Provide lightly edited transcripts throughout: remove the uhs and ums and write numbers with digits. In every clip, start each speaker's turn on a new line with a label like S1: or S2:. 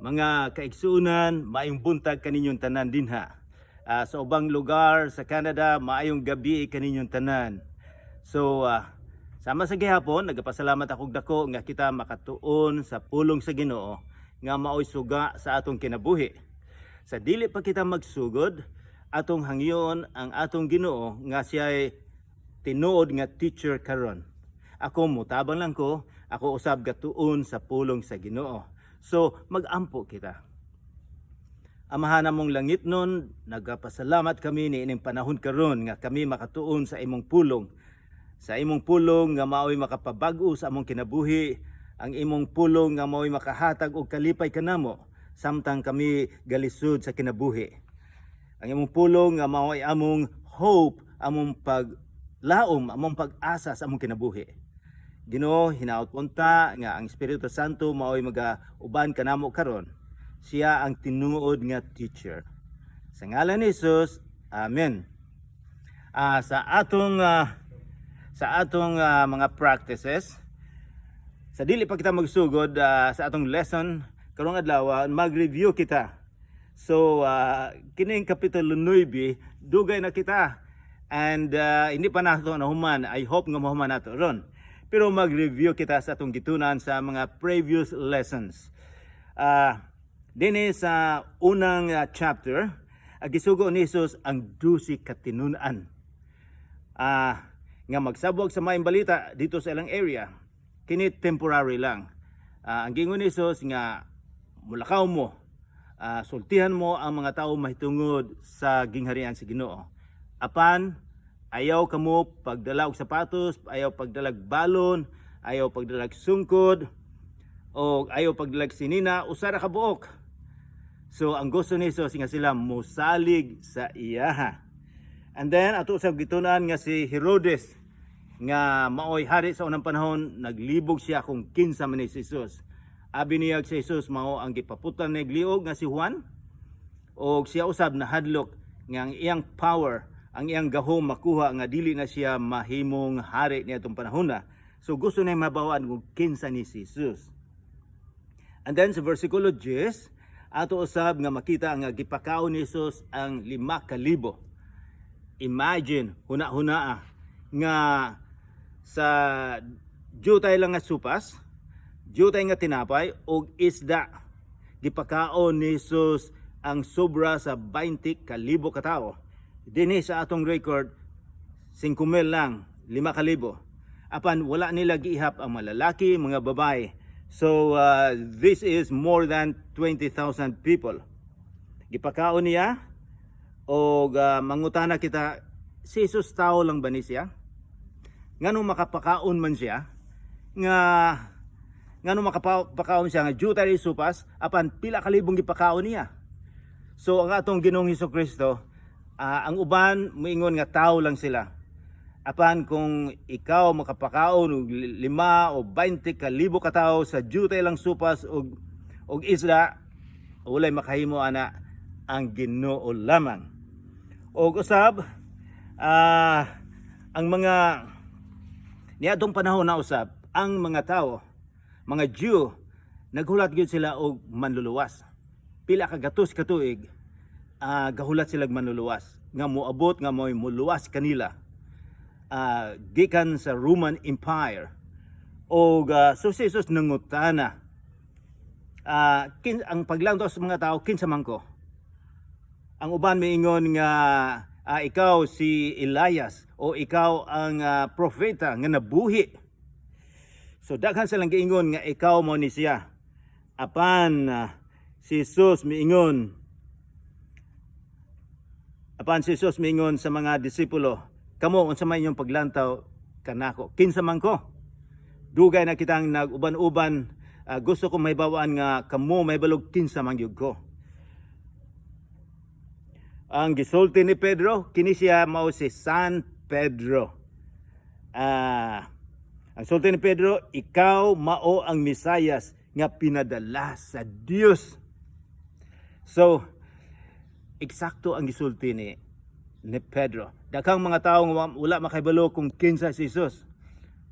S1: Mga kaigsuunan, maayong buntag kaninyong tanan dinha. Sa ubang lugar sa Canada, maayong gabi kaninyong tanan. So, sama sa gihapon, nagapasalamat ako dako nga kita makatuon sa pulong sa Ginoo nga maoy suga sa atong kinabuhi. Sa dili pa kita magsugod, atong hangyon ang atong Ginoo nga siya'y tinuod nga teacher karon. Ako mutabang lang ko, ako usab gatuon sa pulong sa Ginoo. So magampo kita. Amahan namong langitnon, nagapasalamat kami ni ining panahon karon nga kami makatuon sa imong pulong. Sa imong pulong nga maoy makapabag-o sa among kinabuhi, ang imong pulong nga maoy makahatag og kalipay kanamo samtang kami galisod sa kinabuhi. Ang imong pulong nga maoy among hope, among paglaom, among pag-asa sa among kinabuhi. Ginoo, hinaot unta nga ang Espiritu Santo maoy maga-uban kanamo karon. Siya ang tinuod nga teacher. Sa ngalan ni Jesus, Amen. Sa atong mga practices, sa dili pa kita magsugod sa atong lesson karong adlaw, mag-review kita. So kining kapitulo 9, dugay na kita and hindi pa nato nahuman. I hope nga mahuman nato ron. Pero mag-review kita sa atong gitunan sa mga previous lessons. Dinhi sa unang chapter, gisugo ni Jesus ang 12 ka tinun-an nga magsabwag sa maayong balita dito sa ilang area. Kini temporary lang. Ang gingon ni Jesus nga mulakaw mo, sultihan mo ang mga tao mahitungod sa gingharian sa Ginoo. Apan ayaw kamo pagdala og sapatos, ayaw pagdalag balon, ayaw pagdalag sungkod, o ayaw pagdalag sinina, usa ra ka buok. So ang gusto ni Jesus nga sila musalig sa iyaha. And then ato sa gitunan nga si Herodes nga maoy hari sa unang panahon, naglibog siya kung kinsa man ni si Jesus. Abi niya si Jesus mao ang gipaputan ni liog nga si Juan, og siya usab nahadlok nga ang iyang power, ang iyang gahom makuha nga dili na siya mahimong hari niadtong panahon na. So gusto niya mabawaan kung kinsa ni si Jesus. And then sa versikulo 10, ato usab nga makita nga gipakaon ni Jesus ang 5,000. Imagine, huna-hunaa nga sa jutay lang nga supas, jutay nga tinapay og isda, gipakaon ni Jesus ang sobra sa 20,000 katao. Dinhi sa atong record, 5 mil lang, 5,000. Apan wala nila giihap ang malalaki, mga babae. So this is more than 20,000 people. Gipakaon niya og mangutana kita, si Jesus tao lang ba ni siya? Ngano makapakaon man siya nga ngano makapakaon siya nga jutay supas apan pila kalibong gipakaon niya? So ang atong Ginoong Hesus Kristo, ang uban moingon nga tao lang sila. Apan kung ikaw makapakaon og 5 o 20 kalibo ka tawo sa jutay lang supas og isda, walay makahimo ana, ang Ginoo lamang. Og usab ang mga niadtong panahon na usab ang mga tao, mga Jew, naghulat gyud sila og manluluwas. Pila ka gatos ka tuig gahulat sila og manluluwas nga moabot nga mo'y muluwas kanila gikan sa Roman Empire. Og so si Jesus nangutana ang paglantaw sa mga tao, kinsa man ko? Ang uban miingon nga ikaw si Elias o ikaw ang propeta nga nabuhi. So daghan silang giingon nga ikaw mo ni siya. Apan si Jesus miingon sa mga disipulo, "Kamo, unsa man inyong paglantaw kanako? Kinsa man ko?" Dugay na kitang nag-uban-uban, gusto ko mahibawaan nga kamo mahibalog kinsa man gyud ko. Ang gisulti ni Pedro, kini siya mao si San Pedro. Ang sulti ni Pedro, "Ikaw mao ang Mesayas nga pinadala sa Dios." So, eksakto ang gisulti ni Pedro. Daghang mga tao nga wala makahibalo kung kinsa si Jesus.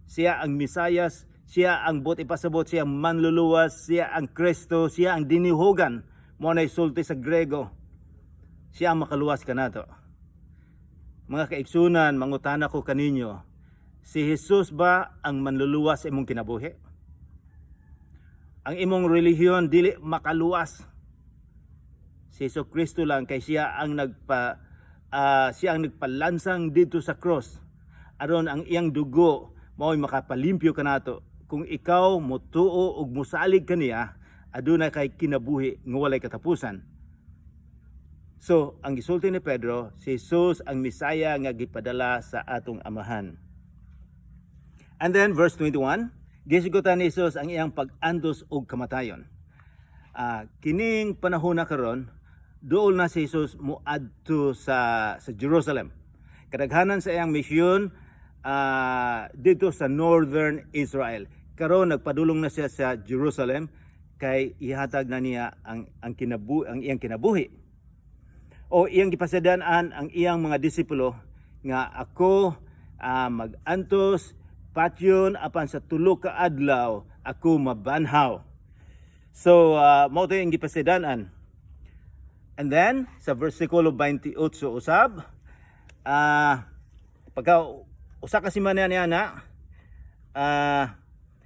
S1: Siya ang Mesayas, Siya ang buot ipasabot, siya ang manluluwas, siya ang Kristo, siya ang dinihugan. Mao na sulti sa Grego. Siya ang makaluwas kanato. Mga kaigsunan, mangutana ko kaninyo, si Jesus ba ang manluluwas sa imong kinabuhi? Ang imong relihiyon dili makaluwas. Si Hesus Kristo lang kay siya ang nagpalansang dito sa cross aron ang iyang dugo mao'y makapalimpyo kanato. Kung ikaw motuo ug mosalig kaniya, aduna kay kinabuhi nga walay katapusan. So, ang gisulti ni Pedro, si Jesus ang Mesaya nga gipadala sa atong amahan. And then verse 21, gisigutan ni Jesus ang iyang pag-antos og kamatayon. Kining panahon na karon, duol na si Jesus moadto sa Jerusalem. Kadaghanan sa iyang misyon dito sa northern Israel. Karon nagpadulong na siya sa Jerusalem kay ihatag na niya ang iyang kinabuhi o iyang gipasadan-an ang iyang mga disipulo nga ako mag-antos, patyon, apan sa 3 ka adlaw ako mabanhaw. So mao to iyang gipasadan-an. And then sa versikulo 28 usab, pagka usa ka semana niya na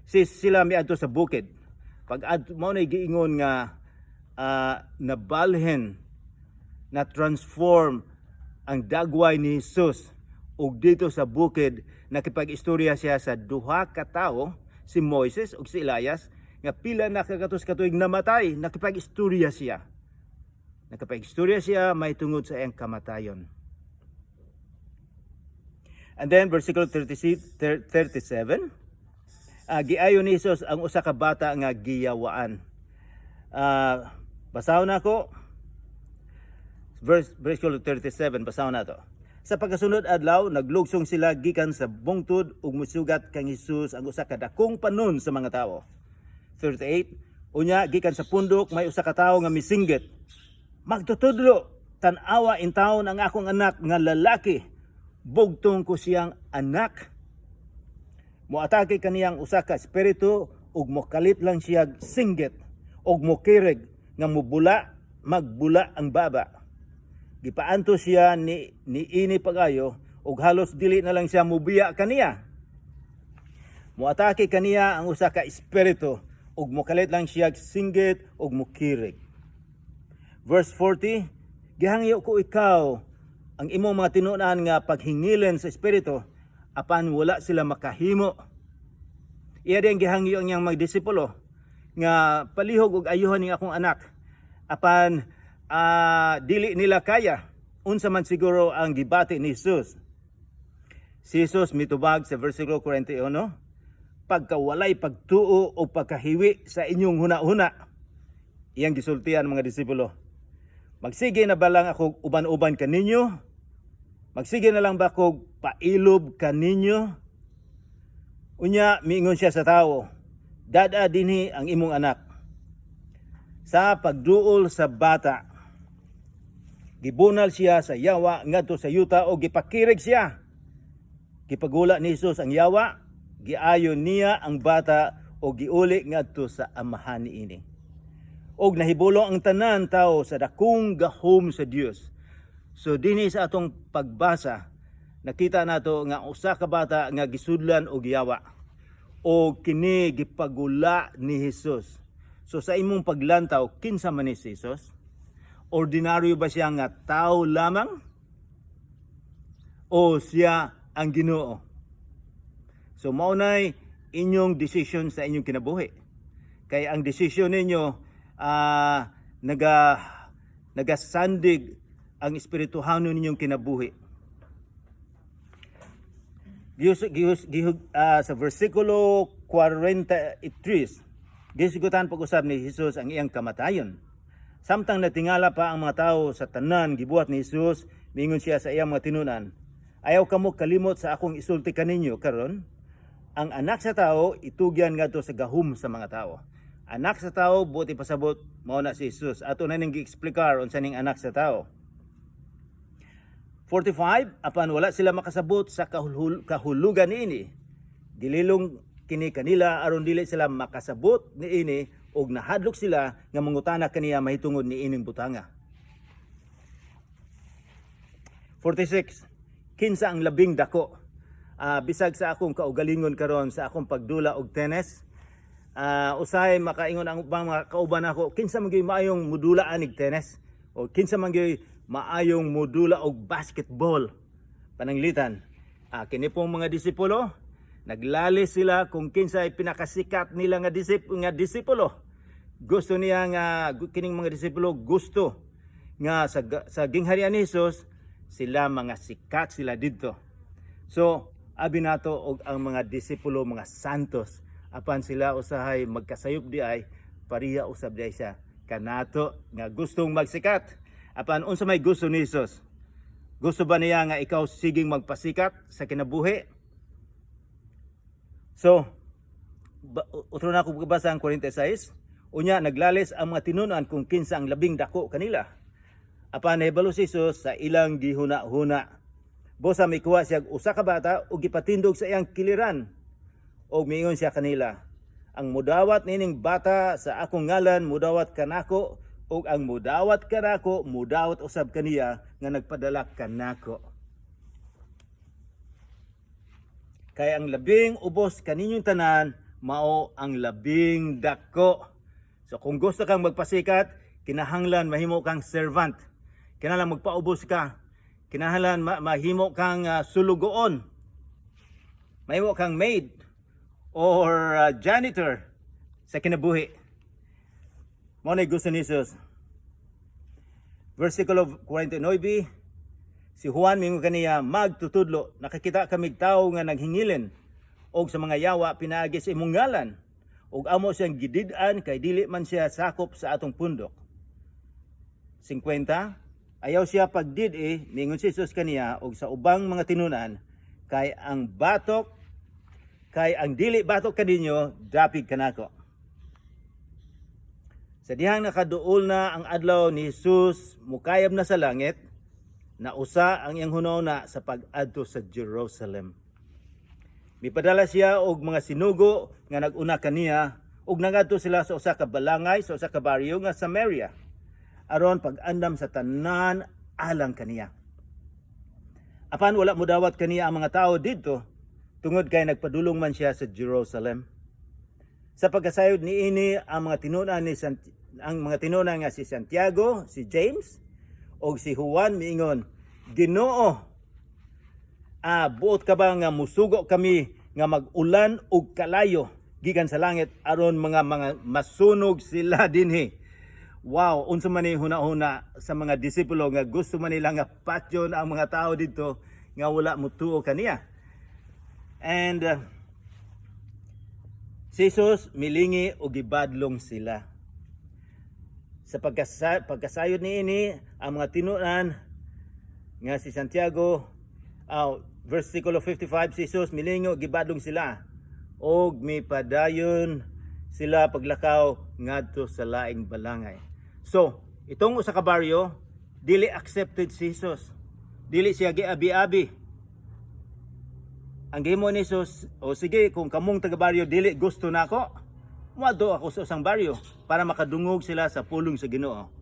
S1: si sila miadto sa bukid. Pag adto, mao na giingon nga nabalhin, na transform ang dagway ni Jesus ug dito sa bukid nakipag-istorya siya sa duha ka tawo, si Moises ug si Elias, nga pila na kagatos ka tuig namatay. Nakipag-istorya siya mahitungod sa iyang kamatayon. And then versikulo 36, 37, giayo ni Jesus ang usa ka bata nga giyawaan. Basahon nako versikulo 37, basahon nato. Sa pagkasunod adlaw, naglugsong sila gikan sa bungtod ug musugat kang Hesus ang usa ka dakong panon sa mga tawo. 38. Unya gikan sa pundok may usa ka tawo nga misinggit: "Magtutudlo, tan-awa intawon ang akong anak nga lalaki. Bugtong ko siyang anak. Moatake kaniyang usa ka espiritu ug mokalit lang siya singgit ug mokirig nga mubula magbula ang baba. Gipaantos siya ni ini pag-ayo ug halos dili na lang siya mubiya kaniya. Moatake kaniya ang usa ka espiritu ug mokalit lang siya singgit ug mokirig." Verse 40, "Gihangyo ko ikaw ang imong mga tinunan nga paghingilin sa espiritu apan wala sila makahimo." Iya din gihangyo ang iyang mga disipulo nga palihog og ayuhan ning akong anak apan dili nila kaya. Unsa man siguro ang gibati ni Jesus? Si Jesus mitubag sa versikulo 41, "Pagkawalay pagtuo o pagkahiwi sa inyong huna-huna," iyang gisultian mga disipulo. "Magsige na ba lang ako uban-uban kaninyo? Magsige na lang ba ako pailob kaninyo?" Unya miingon siya sa tawo, "Dad-a dinhi ang imong anak." Sa pagduol sa bata, gibunal siya sa yawa ngadto sa yuta o gipakirig siya. Gipagula ni Jesus ang yawa, giayo niya ang bata o giuli ngadto sa amahan niini. Og nahibulo ang tanan tao sa dakong gahom sa Dios. So dinhi sa atong pagbasa, nakita nato nga usa ka bata nga gisudlan og yawa o kini gipagula ni Jesus. So sa imong paglantaw, kinsa man ni si Jesus? Ordinaryo ba siya nga tao lamang? O siya ang Ginoo? So maunay inyong decision sa inyong kinabuhi. Kay ang decision ninyo nagasandig ang espirituhanon ninyong kinabuhi. Gihus, gihus, gihug, sa versikulo 43, gisigutan pag-usab ni Jesus ang iyang kamatayon. Samtang natingala pa ang mga tao sa tanan gibuhat ni Jesus, mingon siya sa iyang mga tinunan, "Ayaw kamo kalimot sa akong isulti kaninyo karon. Ang Anak sa Tao itugyan ngadto sa gahum sa mga tao." Anak sa Tao, buot ipasabot, mao na si Jesus. Ato na ning gi-explikar unsa ning Anak sa Tao. 45, apan wala sila makasabot sa kahulugan niini. Gililong kini kanila aron dili sila makasabot niini ug nahadlok sila nga mangutana kaniya mahitungod niining butanga. 46. Kinsa ang labing dako? Bisag sa akong kaugalingon karon sa akong pagdula og tennis, usahay makaingon ang ubang mga kauban nako, kinsa man gyud maayong mudula anig tennis o kinsa man gyud maayong mudula og basketball? Pananglitan, kini pong mga disipulo, naglalis sila kung kinsa ay pinakasikat nila nga disipulo. Gusto niya nga kining mga disipulo gusto nga sa gingharian ni Jesus sila mga sikat sila didto. So, abi nato og ang mga disipulo mga santos, apan sila usahay magkasayop di ay pareha usab di ay siya kanato nga gustong magsikat. Apan unsa may gusto ni Jesus? Gusto ba niya nga ikaw siging magpasikat sa kinabuhi? So, utro na ako basa ang 46. Unya naglalis ang mga tinunan kung kinsa ang labing dako kanila. Apan nahibalo si Jesus sa ilang gihuna-huna. Bosa mikuha siya og usa ka bata ug gipatindog sa iyang kiliran. Og miingon siya kanila, "Ang mudawat nining bata sa akong ngalan, mudawat kanako, ug ang mudawat kanako, mudawat usab kaniya nga nagpadala kanako. Kay ang labing ubos kaninyong tanan, mao ang labing dako." So kung gusto kang magpasikat, kinahanglan mahimo kang servant. Kinahanglan magpaubos ka. Kinahanglan mahimo kang sulugoon. Mahimo kang maid or janitor sa kinabuhi. Mao na gusto ni Jesus. Versikulo 49, si Juan mingon kaniya, "Magtutudlo, nakakita kami tawo nga naghingilin og sa mga yawa pinaagi sa imong ngalan, ug amo siyang gidid-an kay dili man siya sakop sa atong pundok." 50. Ayaw siya pagdid-i, mingon si Jesus kaniya og sa ubang mga tinunan, "Kay ang dili batok kaninyo, dapig kanako." Sa dihang nakaduol na ang adlaw ni Jesus mukayab na sa langit, nausa ang iyang hunahuna sa pag-adto sa Jerusalem. Mipadala siya og mga sinugo nga nag-una kaniya ug nangadto sila sa usa ka balangay, sa usa ka baryo nga Samaria, aron pag-andam sa tanan alang kaniya. Apan wala modawat kaniya ang mga tawo didto tungod kay nagpadulong man siya sa Jerusalem. Sa pagkasayod niini, ang mga tinunan nga si Santiago, si James ug si Juan miingon, "Ginoo, buot ka ba nga musugo kami nga mag-ulan og kalayo gikan sa langit aron mga masunog sila dinhi?" Wow, unsa man ni huna-huna sa mga disipulo nga gusto man nila nga patyon ang mga tao didto nga wala mutuo kaniya. And si Jesus milingi og gibadlong sila. Sa pagkasayod niini, ang mga tinunan nga si Santiago, versikulo 55, si Jesus milingi og gibadlong sila og mipadayon sila paglakaw ngadto sa laing balangay. So, itong usa ka baryo, dili accepted si Jesus. Dili siya giabi-abi. Ang gihimo ni Jesus, "O sige, kung kamong taga baryo dili gusto nako, muadto ako sa usang baryo para makadungog sila sa pulong sa Ginoo."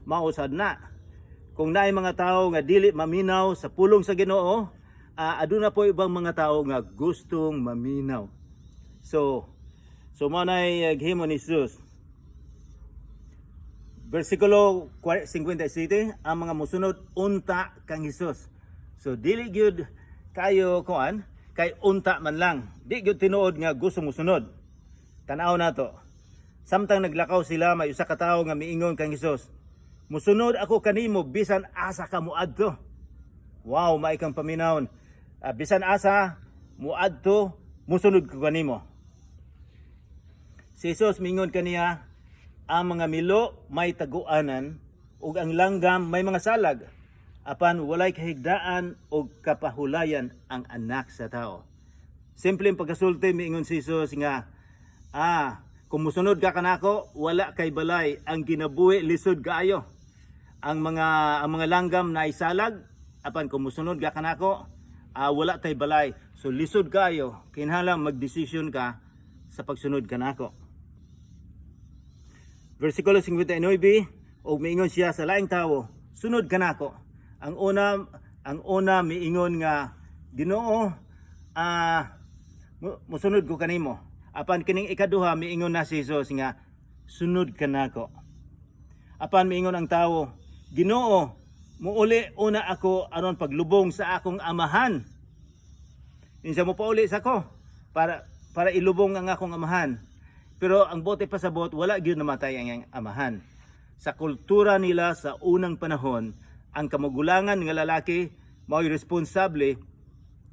S1: Mao sad na. Kung naay mga tao nga dili maminaw sa pulong sa Ginoo, aduna po ibang mga tao nga gustong maminaw. So mao nay gihimo ni Jesus. Versikulo 57, ang mga musunod unta kang Hesus. So dili gyud kayo kuan kay unta man lang. Di gyud tinuod nga gusto musunod. Tan-aw nato. Samtang naglakaw sila, may usa ka tawo nga miingon kang Hesus, "Musunod ako kanimo bisan asa ka moadto." Wow, may kang paminawon. Bisan asa moadto, musunod ko kanimo. Si Jesus mingon kaniya, "Ang mga milo may taguanan ug ang langgam may mga salag, apan walay kahigdaan og kapahulayan ang Anak sa Tao." Simpleng pagkasulti, miingon si Jesus nga kung musunod ka kanako, wala kay balay, ang kinabuhi lisod kaayo. Ang mga langgam na isalag, apan kung musunod ka kanako, Wala tay balay. So lisod kayo, kinahanglan magdesisyon ka sa pagsunod kanako. Versikulo 59, og miingon siya sa laing tawo, "Sunod kanako." Ang una miingon nga, "Ginoo, musunod ko kanimo." Apan kining ikaduha, miingon na si Jesus nga, "Sunod kanako." Apan miingon ang tawo, "Ginoo, muuli una ako aron paglubong sa akong amahan." Insa mo pauli sa ko para ilubong ang akong amahan. Pero ang buot ipasabot, wala gyud namatay ang iyang amahan. Sa kultura nila sa unang panahon, ang kamagulangan nga lalaki mao'y responsable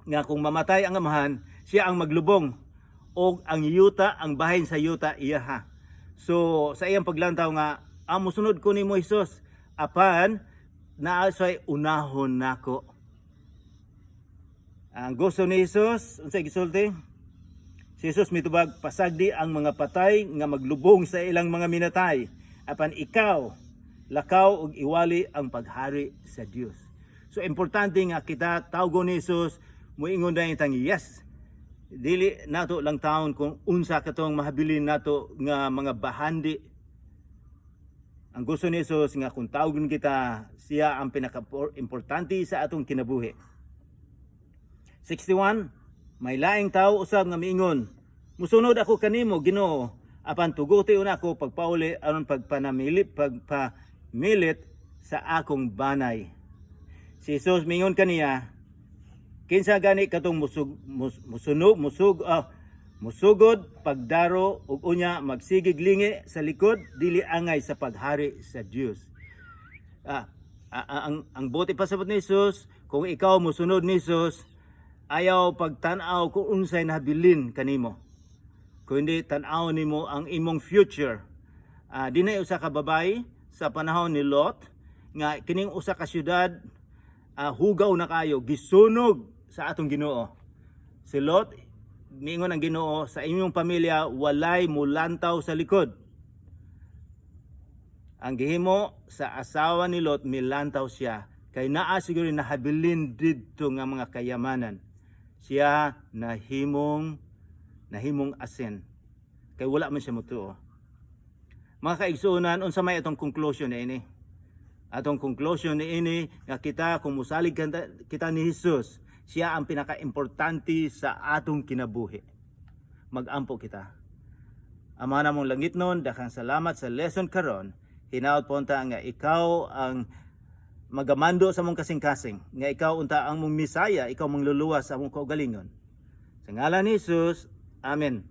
S1: nga kung mamatay ang amahan, siya ang maglubong og ang yuta, ang bahin sa yuta iyaha. So sa iyang paglantaw nga, "Musunod ko nimo, Hesus, apan naa say unahon nako." Ang gusto ni Jesus, unsay gisulti? Si Jesus mitubag, "Pasagdi ang mga patay nga maglubong sa ilang mga minatay. Apan ikaw, lakaw ug iwali ang paghari sa Dios." So importante nga kita tawgon ni Jesus, muingon na itang yes. Dili nato lang taon kung unsa katong mahabilin nato nga mga bahandi. Ang gusto ni Jesus nga kung tawgon kita, siya ang pinaka-importante sa atong kinabuhi. 61, may laing tao usab nga miingon, "Musunod ako kanimo, Ginoo, apan tuguti una ako pagpauli aron pagpamilit sa akong banay." Si Jesus miingon kaniya, "Kinsa gani katong musug mus, musunog musug ah, musugod pagdaro ug unya magsigig lingi sa likod, dili angay sa paghari sa Dios." Ang buot ipasabot ni Jesus, kung ikaw musunod ni Jesus, ayaw pagtan-aw kung unsay nabilin kanimo. Kundi tan-aw nimo ang imong future. Dinay usa ka babae sa panahon ni Lot nga kining usa ka syudad, hugaw na kayo, gisunog sa atong Ginoo. Si Lot, miingon ang Ginoo, "Sa inyong pamilya walay mulantaw sa likod." Ang gihimo sa asawa ni Lot, milantaw siya kay naa siguro nahabilin didto nga mga kayamanan. Siya nahimong asin kay wala man siya mutuo. Mga kaigsuonan, unsa may atong conclusion niini? Atong conclusion niini nga kita kung musalig kita ni Jesus, siya ang pinaka-importante sa atong kinabuhi. Magampo kita. Ama namong langitnon, daghang salamat sa lesson karon. Hinaot po unta nga ikaw ang magamando sa among kasing-kasing, nga ikaw unta ang mong Misaya, ikaw mangluluwas sa among kaugalingon. Sa ngalan ni Jesus, Amen.